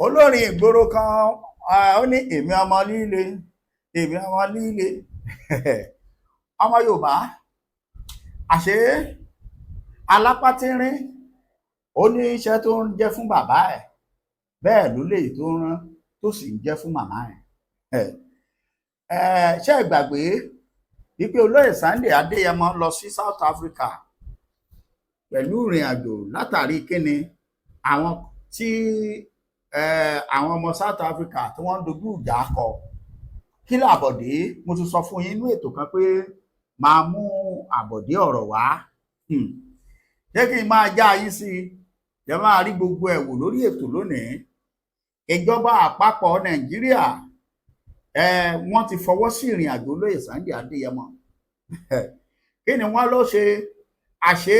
Olórin ìgboro kan, ó ní, "Èmi ọmọ líle, èmi ọmọ líle." Ọmọ Yorùbá, àṣé alápátínrín ó ní iṣẹ́ tó ń jẹ́ fún bàbá ẹ̀, bẹ́ẹ̀ ló lè tó ń rán tó sì ń jẹ́ fún màmá ẹ̀. Ṣé ẹ gbàgbé wípé olóyè Sunday Adéyẹmọ lọ sí South Africa pẹ̀lú ìrìn àjò látàrí kíni àwọn tí àwọn ọmọ South Africa tí wọ́n ń dojú ìjà kọ? Kí làbọ̀dé? Mo ti sọ fún yín nínú ètò kan pé máa mú àbọ̀dé ọ̀rọ̀ wá. Jẹ́ kí n máa já yín sí i, jẹ́ máa rí gbogbo ẹ̀ wò lórí ètò lónìí. Ìjọba àpapọ̀ Nàìjíríà, wọ́n ti fọwọ́ sí ìrìn àjò olóyè Sunday Adéyẹmọ. Kí ni wọ́n lọ ṣe? Àṣé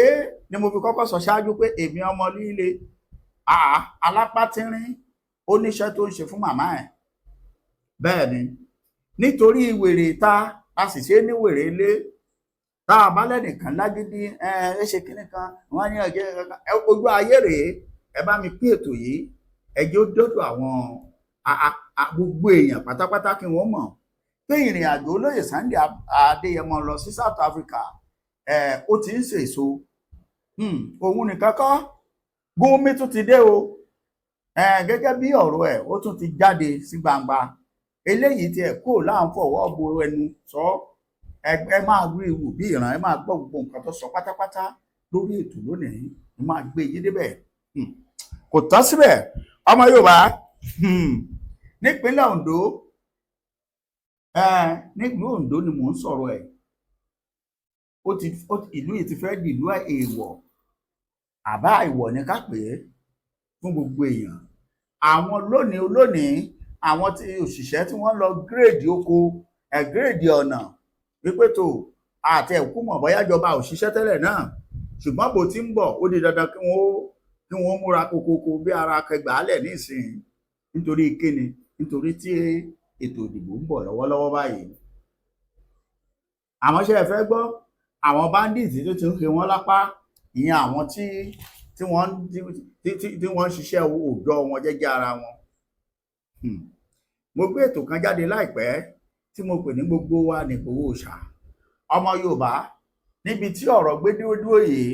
ni mo fi kọ́kọ́ sọ ṣáájú pé èmi ọmọ líle, alápátínrín ó níṣẹ́ tó ń ṣe fún màmá ẹ̀. Bẹ́ẹ̀ ni, nítorí wèrè ta a sì ṣe ní wèrè ilé tá a bá lẹ́nìkan lágídí, ẹ ṣe kinní kan, wọ́n ní ọjọ́ ojú ayé rèé. Ẹ bá mi pín ètò yìí, ẹ jẹ́ ó dọ́dọ̀ àwọn gbogbo èèyàn pátápátá kí wọ́n mọ̀ pé ìrìn àjò olóyè Sunday Adéyẹmọ lọ sí South Africa, ó ti ń sèso. Òun nìkan kọ́, Gúnmi tún ti dé o. Gẹ́gẹ́ bí ọ̀rọ̀ ẹ̀, ó tún ti jáde sí gbangba. Eléyìí tí ẹ̀ kúrò láǹ fọwọ́ bo ẹnu sọ. Ẹ máa rí ìwù bí ìran, ẹ máa gbọ́ gbogbo nǹkan tó sọ pátápátá lórí ètò lónìí. Ẹ máa gbé yín débẹ̀. Kò tán síbẹ̀, ọmọ Yorùbá. Nípínlẹ̀ Ondo, nílùú Ondo ni mò ń sọ̀rọ̀ ẹ̀. Ó ti ìlú yìí ti fẹ́ dìlú èèwọ̀, àbá ìwọ̀ ni ká pè é fún gbogbo èèyàn. Àwọn lónìí lónìí, àwọn tí òṣìṣẹ́ tí wọ́n lọ grade oko ẹ̀, grade ọ̀nà, wípé tó àti ẹ̀kú mọ̀ bóyá ìjọba ò ṣiṣẹ́ tẹ́lẹ̀ náà, ṣùgbọ́n bó ti ń bọ̀, ó di dandan kí wọ́n múra kokoko bí ara kẹgbàálẹ̀ nísìnyí. Nítorí kíni? Nítorí tí ètò ìdìbò ń bọ̀ lọ́wọ́lọ́wọ́ báyìí. Àmọ́ ṣé ẹ fẹ́ gbọ́? Àwọn bandits tó ti ń he wọ́n lápá, ìyẹn àwọn tí wọ́n ń ṣiṣẹ́ òòjọ́ wọn jẹ́jẹ́ ara wọn. Mo gbé ètò kan jáde láìpẹ́ tí mo pè ní "Gbogbo wa ní Ìgbòho Òòṣà". Ọmọ Yorùbá, níbi tí ọ̀rọ̀ gbé dúró dúró yìí,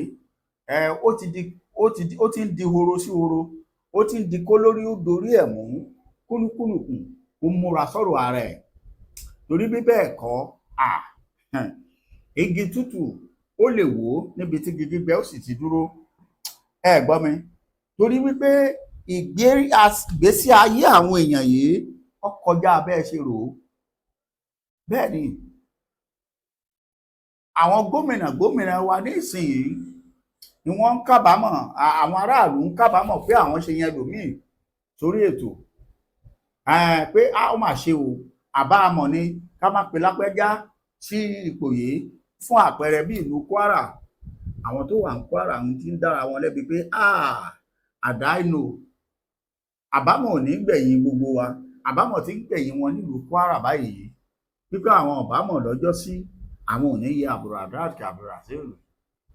ẹ ó ti di ó ti di ó ti ń di horo sí horo, ó ti ń di kó lórí ó dorí ẹ̀ mú kúlúkúlùkù, kó múra sọ̀rọ̀ ara ẹ̀, torí bí bẹ́ẹ̀ kọ́, à igi tútù ó lè wó níbi tí igi gbígbẹ ó sì ti dúró. Ẹ gbọ́ mi, torí wípé ìgbésí ayé àwọn èèyàn yìí, ó kọjá bẹ́ẹ̀ ṣe rò ó. Bẹ́ẹ̀ ni àwọn gómìnà gómìnà wa nísìnyìí ni wọ́n ń kábàámọ̀, àwọn aráàlú ń kábàámọ̀ pé àwọn ṣe yẹn lòmíì sórí ètò pé a ó mà ṣe o, àbá àmọ̀ ni ká má pe lápẹ́já sí ipò yìí. Fún àpẹẹrẹ, bí ìlú Kwara, àwọn tó wà ní Kwara ń ti ń dára wọn lẹ́bi pé àdá inú àbámọ̀ ò ní gbẹ̀yìn gbogbo wa. Àbámọ̀ tí ń gbẹ̀yìn wọn nílùú Kwara báyìí, wípé àwọn ọ̀bámọ̀ lọ́jọ́ sí àwọn ò ní yẹ Abdulrasaq Abdulrasaq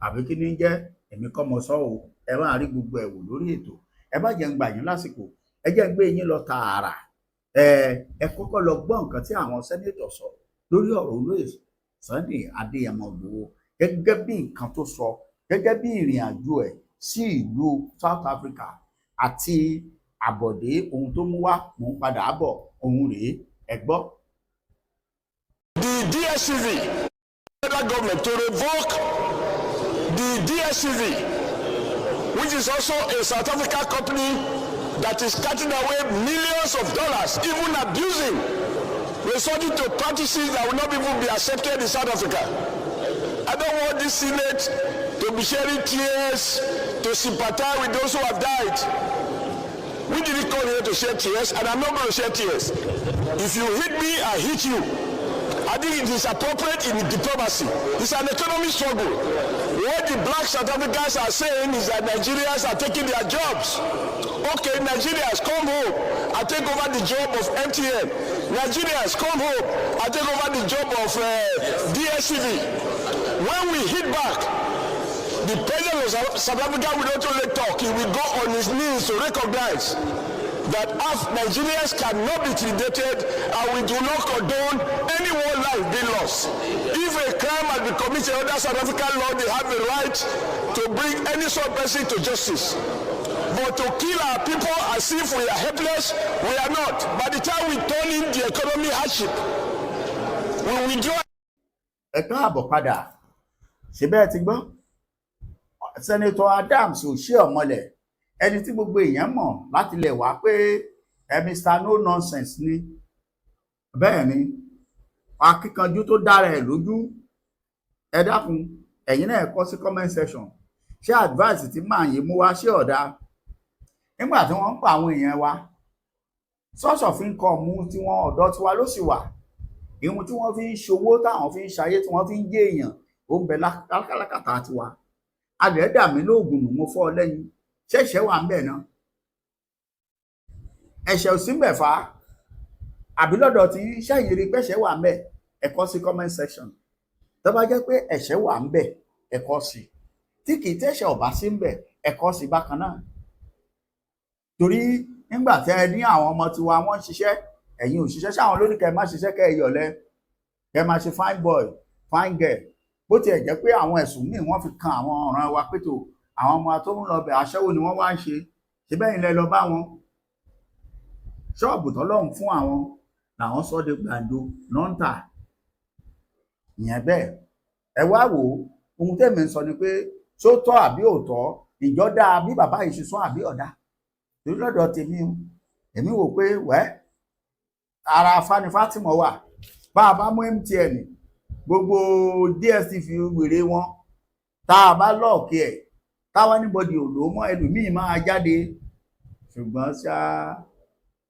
àbí kí ní jẹ́. Èmi kọ́ mo sọ o. Ẹ máa rí gbogbo ẹ̀ wò lórí ètò. Ẹ má jẹ́ ń gbà yín lásìkò, ẹ jẹ́ ń gbé yín lọ tààrà. Ẹ kọ́kọ́ lọ gbọ́ nǹkan tí àwọn senator sọ lórí ọ̀rọ̀ olóyè Sunday Adéyẹmọ Ìgbòho, gẹ́gẹ́ bí nǹkan tó sọ, gẹ́gẹ́ bí ìrìn àjò ẹ̀ sí ìlú South Africa àti àbọ̀dé ohun tó mú wá. Mò ń padà bọ̀, ohun rèé, ẹ gbọ́. The DSTV, federal government to revoke the DSTV, which is also a South Africa company that is cutting away millions of dollars, even abusing, resorting to practices that will not even be accepted in South Africa. I don't want this Senate to be shedding tears to sympathize with those who have died. We didn't come here to shed tears, and I'm not going to shed tears. If you hit me, I hit you. I think it is appropriate in diplomacy. It's an economic struggle. What the black South Africans are saying is that Nigerians are taking their jobs. Okay, Nigerians, come home and take over the job of MTN. Nigerians, come home and take over the job of DSTV. When we hit back, the president of South Africa will not only talk, he will go on his knees to recognize That as Nigerians cannot be intimidated and we do not condone any one life being lost. If a crime has been committed under South African law, they have the right to bring any such person to justice. But to kill our people as if we are helpless, we are not. By the time we turn in the economy hardship, we withdraw. Ẹ káàbọ̀ padà. Ṣé bẹ́ẹ̀ ti gbọ́? Senator Adams Oshiomhole, ẹni tí gbogbo èèyàn mọ̀ láti lẹ̀ wá pé ẹ Mr No Nonsense ni. Bẹ́ẹ̀ ni, akíkanjú tó dára ẹ̀ lójú. Ẹ dákun, ẹ̀yin náà kọ sí comment section, ṣé advice tí màá yìí mú wá ṣé ọ̀dà? Nígbà tí wọ́n ń pa àwọn èèyàn wa, source of income tí wọ́n ọ̀dọ́ tiwa ló sì wà. Ìhun tí wọ́n fi ń ṣòwò, táwọn fi ń ṣayé, tí wọ́n fi ń jẹ́ èèyàn, ó ń bẹ lákàtà tiwa. Adẹ̀ dà mí lóògùn nù, mo fọ́ ọ lẹ́yìn. Ṣẹ̀ṣẹ̀ wà ń bẹ̀ náà, ẹ̀ṣẹ̀ ò sí ń bẹ̀ fà á, àbí lọ́dọ̀ tí sẹ́yìn rí pẹ̀ṣẹ̀ wà ń bẹ̀? Ẹ kọ sí comment section. Tó bá jẹ́ pé ẹ̀ṣẹ̀ wà ń bẹ̀, ẹ kọ sí. Tí kì í tẹ̀ṣẹ̀ ò bá sí ń bẹ̀, ẹ kọ sí bákan náà. Torí nígbà tẹ́ ẹ ní àwọn ọmọ tiwa wọ́n ń ṣiṣẹ́, ẹ̀yin ò ṣiṣẹ́, ṣáwọn lóní kẹ́ ẹ má ṣiṣẹ́, kẹ́ ẹ yọ̀lẹ, kẹ́ ẹ máa ṣe fine boy, fine girl? Bó tiẹ̀ jẹ́ pé àwọn ẹ̀sùn míì wọ́n fi kan àwọn ọ̀ràn wa pé tó àwọn ọmọ tó ń lọ bẹ̀, aṣẹ́wó ni wọ́n wá ń ṣe. Ṣe bẹ́ẹ̀ ilẹ̀ lọ bá wọn ṣọ́ọ̀bù tọ́lọ́run fún àwọn làwọn sọ de gbàǹjo náà ń tà ìyẹn bẹ́ẹ̀. Ẹ wá wò ó, ohun tẹ́mi ń sọ ni pé ṣó tọ́ àbí ò tọ́? Ìjọ dáa bí bàbá yìí ṣe sọ àbí ọ̀dà? Torí lọ́dọ̀ tèmi o, èmi wò pé wẹ́ ara fani Fatima wà. Bá a bá mú MTN, gbogbo DSTV wèrè wọn, tá a bá lock ẹ̀, táwa anybody ò lò ó mọ́, ẹlòmíì máa jáde. Ṣùgbọ́n ṣá,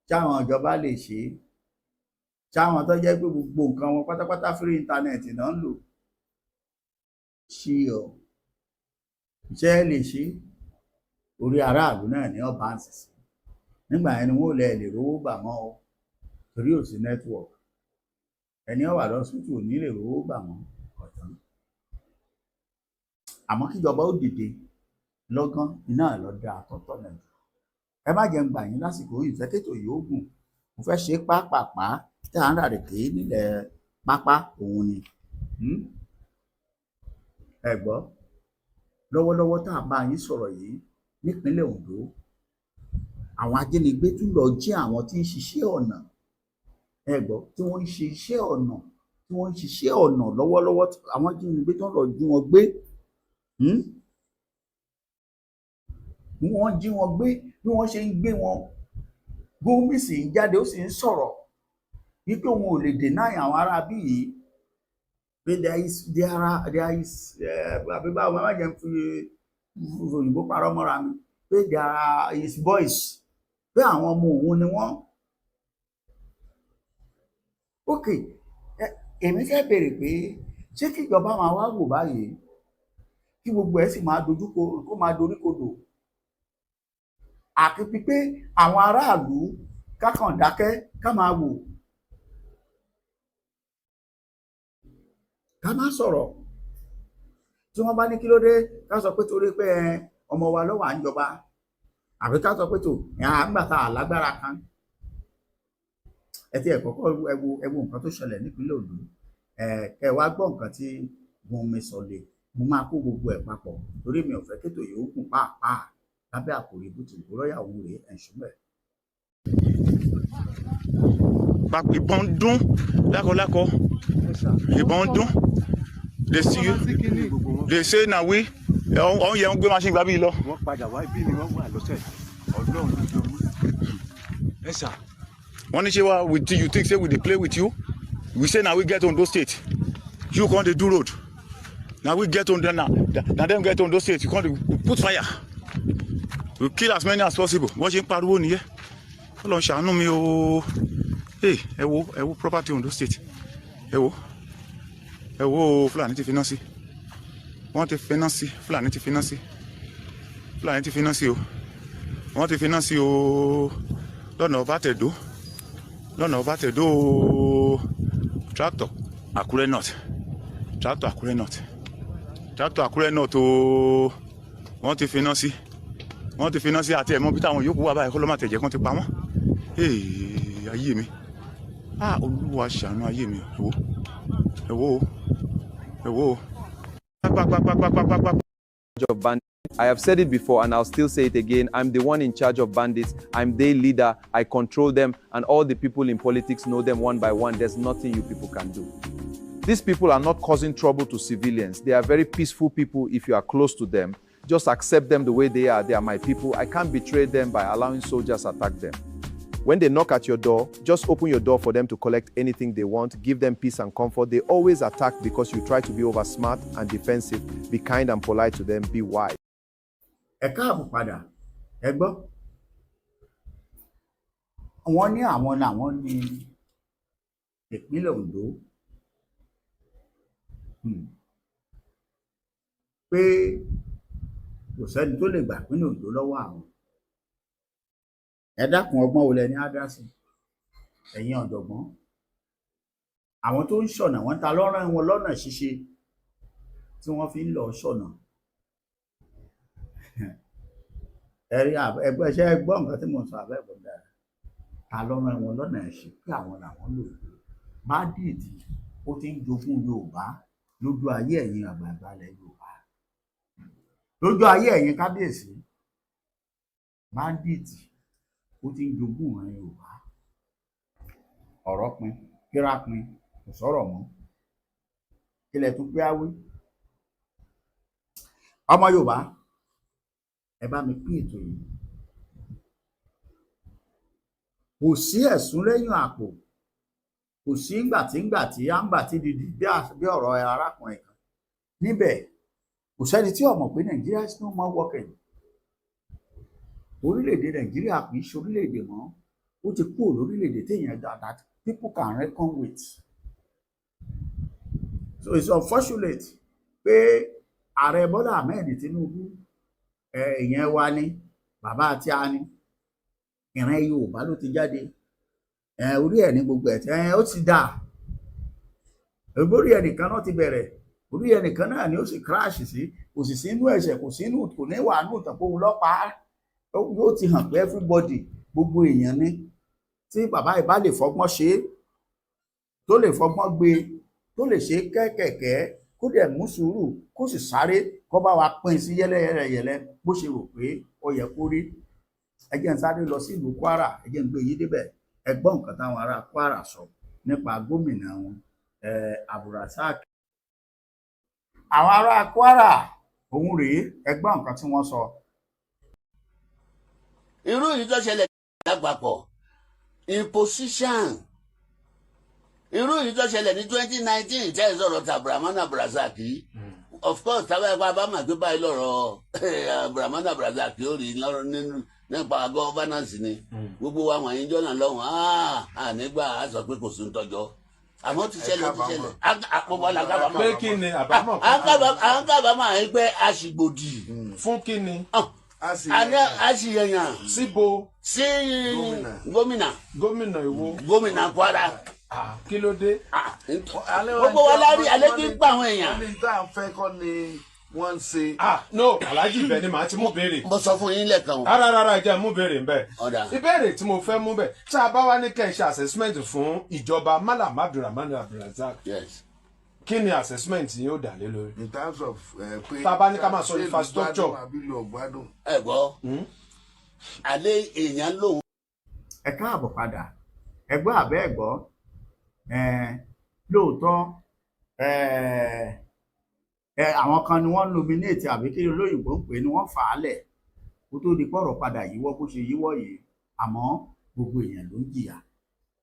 ṣáwọn ìjọba lè ṣe é? Ṣáwọn tó jẹ́ pé gbogbo nǹkan wọn pátápátá, free internet náà ń lò ṣí ọ, ṣé ẹ lè ṣe? Orí aráàlú náà ní ọba ń sisi. Nígbà yẹn ni wọn ò lè lè rówó gbà mọ́ o, torí ò sí network. Ẹni ó wà lọ́sítù ò ní lè rówó gbà mọ́ ọ̀tán. Àmọ́ kíjọba ó dìde lọ́gán iná lọ dáa tọ́tọ̀ náà jù. Ẹ má jẹ́ ń gbà yín lásìkò ìfẹ́ kétò yìí ó gùn. Mo fẹ́ ṣe pápápá tí à ń rà rèké nílẹ̀ pápá òun ni. Ẹ gbọ́, lọ́wọ́lọ́wọ́ tá a bá yín sọ̀rọ̀ yìí, nípínlẹ̀ Ondo, àwọn ajínigbé tún lọ jí àwọn tí ń ṣiṣẹ́ ọ̀nà. Ẹ gbọ́, tí wọ́n ń ṣe iṣẹ́ ọ̀nà, tí wọ́n ń ṣiṣẹ́ ọ̀nà lọ́wọ́lọ́wọ́, àwọn ajínigbé tó ń lọ jí wọn gbé. Wọ́n jí wọn gbé. Bí wọ́n ṣe ń gbé wọn, Gumi sì ń jáde, ó sì ń sọ̀rọ̀ wípé òun ò lè deny àwọn aráabí yìí pé there is àbí báwo, má jẹ́ fi òyìnbó parọ́ mọ́ra mi, pé there are his boys, pé àwọn ọmọ òun ni wọ́n. Ok, èmi fẹ́ béèrè pé ṣé kíjọba máa wá wò báyìí, kí gbogbo ẹ̀ sì máa dojúkọ, kó máa doríkodò, àti pé àwọn aráàlú kákàn dákẹ́, ká máa wò, ká má sọ̀rọ̀? Tí wọ́n bá ní kí ló dé, ká sọ pé torí pé ọmọ wa ló wà ń jọba, àbí ká sọ pé tó àgbà tá a lágbára kan. Ẹ ti ẹ̀ kọ́kọ́ ẹ wo nǹkan tó ṣẹlẹ̀ nípínlẹ̀ Ondo. Ẹ kẹ wá gbọ́ nǹkan tí Gumi sọ lé. Mo máa kó gbogbo ẹ̀ papọ̀ torí mi ò fẹ́ kétò yìí ó gùn pàápàá lábẹ́ àkòrí bó ti kó lọ́yà òun rèé ẹ̀ ń ṣúmẹ̀. Ìbọn dún lákọlákọ, ìbọn dún. They see you, they say na we ọ̀hún yẹn ń gbé machine gbá bí lọ. Wọ́n padà wá ibi ni wọ́n wà lọ́sẹ̀, Ọlọ́run ló jọ mú ẹ sà. Wọ́n ní ṣé wa with you think say we dey play with you? We say na we get Ondo State, you come dey do road. Na we get Ondo, na dem get Ondo State. You come dey put fire. We kill as many as possible. Wọ́n ṣe ń pariwo nìyẹn. Ọlọ́run ṣàánú mi o. Ẹ wo, ẹ wo property Ondo State. Ẹ wo, ẹ wo. Fúlàní ti finá sí, wọ́n ti finá sí. Fúlàní ti finá sí, Fúlàní ti finá sí o. Wọ́n ti finá sí o lọ́nà Ọbátẹ̀dó, lọ́nà Ọbátẹ̀dó o. Tractor Àkúrẹ́ North, tractor Àkúrẹ́ North, tractor Àkúrẹ́ North o. Wọ́n ti finá sí. Wọ́n ti finá sí àti ẹ̀mọ́ bí táwọn yòókù wà báyìí, kó ló má tẹ̀jẹ̀ kán ti pa wọ́n. Ee, ayé mi! Ah, Olúwa, ṣàánú ayé mi! Ẹ wo, ẹ wo, ẹ wo, pápápápápápápá. Of bandits. I have said it before and I'll still say it again. I'm the one in charge of bandits. I'm their leader. I control them, and all the people in politics know them one by one. There's nothing you people can do. These people are not causing trouble to civilians. They are very peaceful people if you are close to them. Just accept them the way they are. They are my people. I can't betray them by allowing soldiers attack them. When they knock at your door, just open your door for them to collect anything they want. Give them peace and comfort. They always attack because you try to be over smart and defensive. Be kind and polite to them. Be wise. Ẹ káàbọ̀ padà. Ẹ gbọ́, wọ́n ní àwọn làwọn ní ìpínlẹ̀ Ondo, pé kò sẹ́ni tó lè gbà ìpínlẹ̀ Ondo lọ́wọ́ àwọn. Ẹ dákun, ọgbọ́n wo lẹ ní á dá sí, ẹ̀yin ọ̀jọ̀gbọ́n? Àwọn tó ń ṣọ̀nà, wọ́n ta lọ́rọ̀ wọn lọ́nà ṣíṣe tí wọ́n fi ń lọ ṣọ̀nà. Ẹ̀rí ẹgbẹ́ iṣẹ́ gbọ́ nǹkan tí mo ń sọ abẹ́ ẹ̀gbọ́n dára. Ta lọ́rọ̀ wọn lọ́nà ẹ̀ṣin pé àwọn làwọn lò bandit? Ó ti ń jogún Yorùbá lójú ayé ẹ̀yin àgbààgbà ilẹ̀ Yorùbá, lójú ayé ẹ̀yin kábíyèsí. Bandit, ó ti ń jogún ìran Yorùbá. Ọ̀rọ̀ pin kíra pin, kò sọ̀rọ̀ mọ́. Kílẹ̀ tún pé áwí. Ọmọ Yorùbá, ẹ bá mi pín ètò yìí. Kò sí ẹ̀sùn lẹ́yìn àpò, kò sí ńgbàtí àǹgbà tí dìdì bí ọ̀rọ̀ arákùnrin kan níbẹ̀. Kò sẹ́ni tí ò mọ̀ pé Nàìjíríà is no more working. Orílẹ̀-èdè Nàìjíríà kì í ṣe orílẹ̀-èdè mọ́. Ó ti kúrò lórílẹ̀-èdè téèyàn that people can reckon with. So it's unfortunate pé Ààrẹ Bọ́lá Ahmed Tinubu, ìyẹn wa ni bàbá tí a ní, ìran Yorùbá ló ti jáde. Orí ẹ̀ ní gbogbo ẹ̀ tí ó ti dà. Orí ẹnìkan náà ti bẹ̀rẹ̀, orí ẹnìkan náà ni ó sì crash sí. Kò sì sínú ẹ̀ṣẹ̀, kò sínú, kò ní wà nù tàn pé òun lọ́pàá. Yóò ti hàn pé everybody, gbogbo èèyàn ní tí bàbá yìí bá lè fọgbọ́n ṣe é, tó lè fọgbọ́n gbé, tó lè ṣe kẹ́kẹ̀kẹ́, kó dẹ̀ mú sùúrù, kó sì sáré, kó bá wa pín sí yẹ́lẹ́yẹ́lẹ́ bó ṣe rò pé ó yẹ kó rí. Ẹ jẹ́ n sáré lọ sí ìlú Kwara, ẹ jẹ́ n gbé yín débẹ̀. Ẹ gbọ́ nǹkan táwọn ará Kwara sọ nípa gómìnà wọn, Abdulrasaq. Àwọn ará Kwara, òun rèé, ẹ gbọ́ nǹkan tí wọ́n sọ. Irú yìí tó ṣẹlẹ̀ lápapọ̀ imposition, irú yìí tó ṣẹlẹ̀ ní 2019 tẹ́ ẹ sọ̀rọ̀ tí Abdulrahman Abdulrasaq yìí, of course, tábà ẹ̀kọ́ abámà pé báyìí lọ́rọ̀ Abdulrahman Abdulrasaq ó rí nínú nípa governance ni gbogbo wa wọ̀nyí jọ́nà lọ́hùn ànígbà á sọ pé kò sí ń tọ́jọ́, àmọ́ ti ṣẹlẹ̀, ti ṣẹlẹ̀, àpòpọ̀ la kábàámọ̀. Pé kí ni àbámọ̀? À ń kábàámọ̀ àyín pé a sì gbòdì. Fún kí ni? A sì yẹ̀yàn. Síbo? Sí gómìnà. Gómìnà ìwo? Gómìnà Kwara. Kí ló dé? Gbogbo wa la rí alẹ́ bí ń pa àwọn èèyàn. Wọ́n ní tá à ń fẹ́ kọ́ ni wọ́n ń ṣe. Ah no, Alhaji, ibẹ̀ ni màá ti mú béèrè. Mo sọ fún yín lẹ́ẹ̀kan o. Rárá rárá, ẹ jẹ́ mú béèrè ń bẹ̀. Ọ̀dà. Ìbéèrè tí mo fẹ́ mú bẹ̀, tí a bá wá ní kẹ́ ẹ ṣe assessment fún ìjọba Malam Abdulrahman Abdulrazak, kí ni assessment yín ó dà lé lórí? In terms of pé Tá a bá ní ká máa sọ ṣé ìlú infrastructure. gbádùn àbí ìlú ò gbádùn. Ẹ gbọ́, alẹ́ èèyàn lòun. Ẹ káàbọ̀ padà. Ẹ gbọ́ àbẹ́ ẹ gbọ́? Lóòótọ́, àwọn kan ni wọ́n nominate, àbí kí olóyìnbó ń pè é, ni wọ́n fà á lẹ̀ kó tó di pọ̀rọ̀ padà yíwọ́ bó ṣe yíwọ́ yìí. Àmọ́ gbogbo èèyàn ló ń jìyà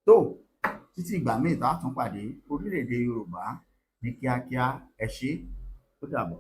tó. Títí ìgbà míì tá a tún pàdé, orílẹ̀-èdè Yorùbá ní kíákíá. Ẹ ṣé, ó dàbọ̀.